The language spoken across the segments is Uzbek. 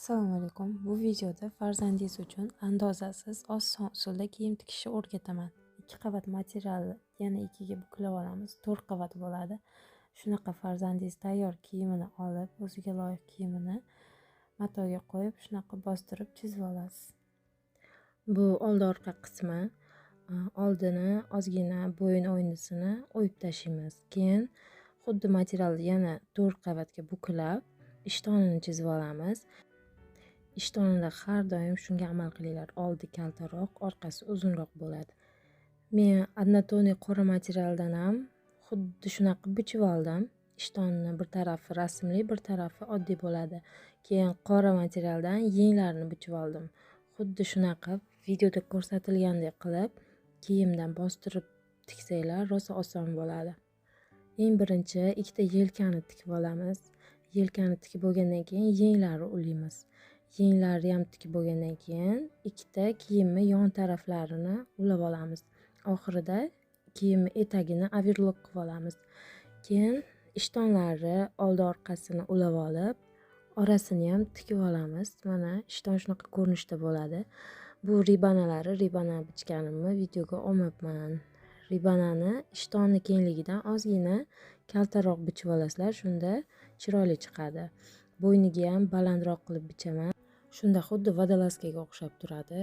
Assalomu alaykum. Bu videoda farzandingiz uchun andozasiz oson usulda kiyim tikishni o'rgataman. 2 qavat materialni yana 2ga buklab olamiz. 4 qavat bo'ladi. Shunaqa farzandingiz tayyor kiyimini olib, o'ziga loyiq kiyimini matoga qo'yib, shunaqa bostirib chizib olasiz. Bu oldi orqa qismi, oldini ozgina bo'yin o'yindisini o'yib tashlaymiz. Keyin xuddi materialni yana 4 qavatga buklab, ishtonini chizib olamiz. Ishtonida har doim shunga amal qilinglar. Oldi kaltaroq, orqasi uzunroq bo'ladi. Men однотонный qora materialdan ham xuddi shunaqa bichib oldim. Ishtonni bir tarafi rasmli, bir tarafi oddiy bo'ladi. Keyin qora materialdan yenglarini bichib oldim. Xuddi shunaqa videoda ko'rsatilgandek qilib kiyimdan bostirib tiksanglar rosa oson bo'ladi. Eng birinchi ikkita yelkani tikib olamiz. Yelkani tikib bo'lgandan keyin yenglari ulaymiz. Yenglari ham tikib bo'lgandan keyin ikkita kiyimni yon taraflarini ulab olamiz. Oxirida kiyimni etagini overlock qilib olamiz. Keyin ishtonlari oldi orqasini ulab olib, orasini ham tikib olamiz. Mana ishton shunaqa ko'rinishda bo'ladi. Bu ribanalari, ribana bichganimni videoga olmabman. Ribanani ishtonni kengligidan ozgina kaltaroq bichib olasizlar, shunda chiroyli chiqadi. Bo'yniga ham balandroq qilib bichaman. Shunda xuddi vodolazkaga o'xshab turadi.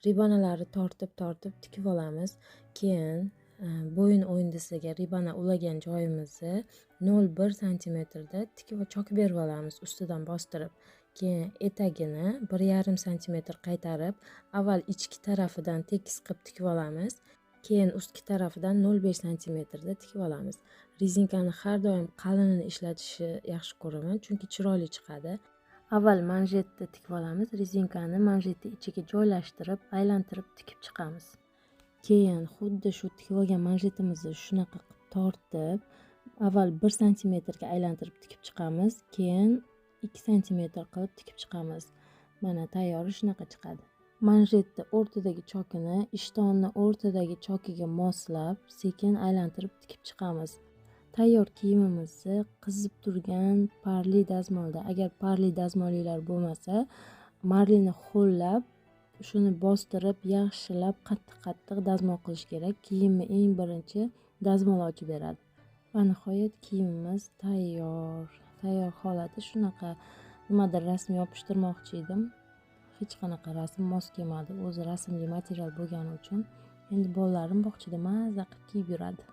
Ribanalari tortib-tortib tikib olamiz. Keyin bo'yin o'yindisiga ribana ulagan joyimizni 0,1 santimetrda tikib chokib berib olamiz, ustidan bostirib. Keyin etagini 1,5 santimetr qaytarib, avval ichki tarafidan tekis qilib tikib olamiz. Keyin ustki tarafidan 0,5 santimetrda tikib olamiz. Rezinkani har doim qalinini ishlatishni yaxshi ko'raman, chunki chiroyli chiqadi. Avval manjetni tikib olamiz, rezinkani manjetni ichiga joylashtirib, aylantirib tikib chiqamiz. Keyin xuddi shu tikib olgan manjetimizni shunaqa qilib tortib, avval 1 santimetrga aylantirib tikib chiqamiz, keyin 2 santimetr qilib tikib chiqamiz. Mana tayori shunaqa chiqadi. Manjetni o'rtadagi chokini ishtonni o'rtadagi chokiga moslab, sekin aylantirib tikib chiqamiz. Tayyor kiyimimizni qizib turgan parli dazmolda, agar parli dazmolinglar bo'lmasa, marlini ho'llab, shuni bostirib, yaxshilab qattiq-qattiq dazmol qilish kerak. Kiyimni eng birinchi dazmol ochib beradi. Va nihoyat kiyimimiz tayyor. Tayyor holati shunaqa. Nimadir rasm yopishtirmoqchi edim. Hech qanaqa rasm mos kelmadi. O'zi rasmli material bo'lgani uchun endi bolalarim bog'chada maza qilib kiyib yuradi.